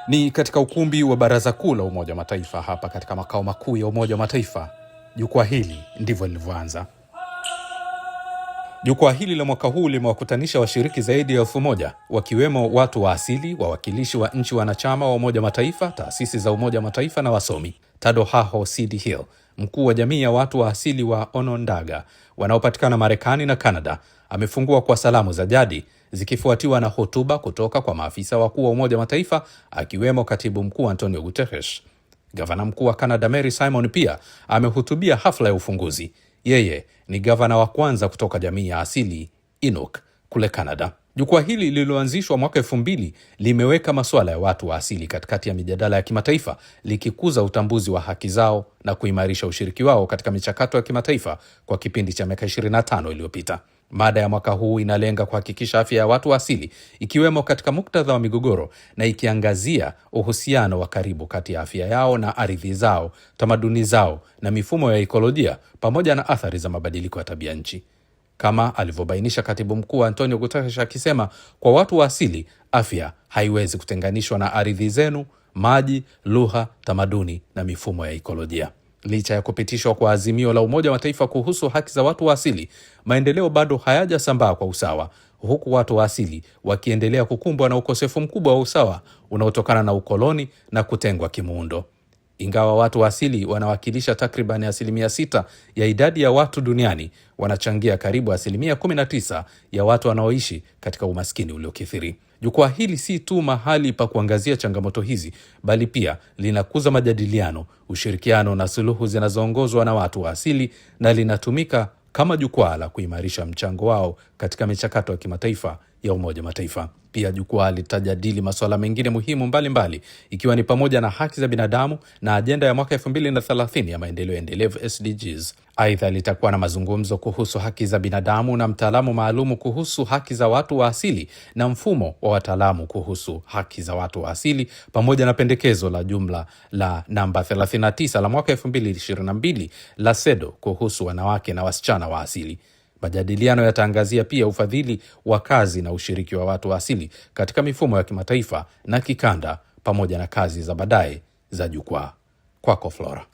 Ni katika ukumbi wa Baraza Kuu la Umoja wa Mataifa hapa katika makao makuu ya Umoja wa Mataifa. Jukwaa hili ndivyo lilivyoanza. Jukwaa hili la mwaka huu limewakutanisha washiriki zaidi ya 1,000 wakiwemo watu wa asili, wawakilishi wa nchi wanachama wa Umoja wa Mataifa, taasisi za Umoja wa Mataifa na wasomi. Tadohaho CD Hill, mkuu wa jamii ya watu wa asili wa Onondaga wanaopatikana Marekani na Canada, amefungua kwa salamu za jadi zikifuatiwa na hotuba kutoka kwa maafisa wakuu wa Umoja wa Mataifa akiwemo Katibu Mkuu Antonio Guterres. Gavana mkuu wa Canada Mary Simon pia amehutubia hafla ya ufunguzi. Yeye ni gavana wa kwanza kutoka jamii ya asili Inuk kule Canada. Jukwaa hili lililoanzishwa mwaka 2000 limeweka masuala ya watu wa asili katikati ya mijadala ya kimataifa, likikuza utambuzi wa haki zao na kuimarisha ushiriki wao katika michakato ya kimataifa kwa kipindi cha miaka 25 iliyopita. Mada ya mwaka huu inalenga kuhakikisha afya ya watu wa asili, ikiwemo katika muktadha wa migogoro, na ikiangazia uhusiano wa karibu kati ya afya yao na ardhi zao, tamaduni zao na mifumo ya ikolojia, pamoja na athari za mabadiliko ya tabia nchi, kama alivyobainisha Katibu Mkuu Antonio Guterres akisema, kwa watu wa asili afya haiwezi kutenganishwa na ardhi zenu, maji, lugha, tamaduni na mifumo ya ikolojia. Licha ya kupitishwa kwa azimio la Umoja wa Mataifa kuhusu haki za watu wa asili, maendeleo bado hayajasambaa kwa usawa, huku watu wa asili wakiendelea kukumbwa na ukosefu mkubwa wa usawa unaotokana na ukoloni na kutengwa kimuundo. Ingawa watu wa asili wanawakilisha takriban 6% ya idadi ya watu duniani, wanachangia karibu 19% ya watu wanaoishi katika umaskini uliokithiri. Jukwaa hili si tu mahali pa kuangazia changamoto hizi, bali pia linakuza majadiliano, ushirikiano na suluhu zinazoongozwa na watu wa asili, na linatumika kama jukwaa la kuimarisha mchango wao katika michakato ya kimataifa ya Umoja Mataifa. Pia jukwaa litajadili masuala mengine muhimu mbalimbali mbali, ikiwa ni pamoja na haki za binadamu na ajenda ya mwaka 2030 ya maendeleo endelevu SDGs. Aidha, litakuwa na mazungumzo kuhusu haki za binadamu na mtaalamu maalumu kuhusu haki za watu wa asili na mfumo wa wataalamu kuhusu haki za watu wa asili, pamoja na pendekezo la jumla la namba 39 la mwaka 2022 la SEDO kuhusu wanawake na wasichana wa asili. Majadiliano yataangazia pia ufadhili wa kazi na ushiriki wa watu wa asili katika mifumo ya kimataifa na kikanda, pamoja na kazi za baadaye za jukwaa. Kwako Flora.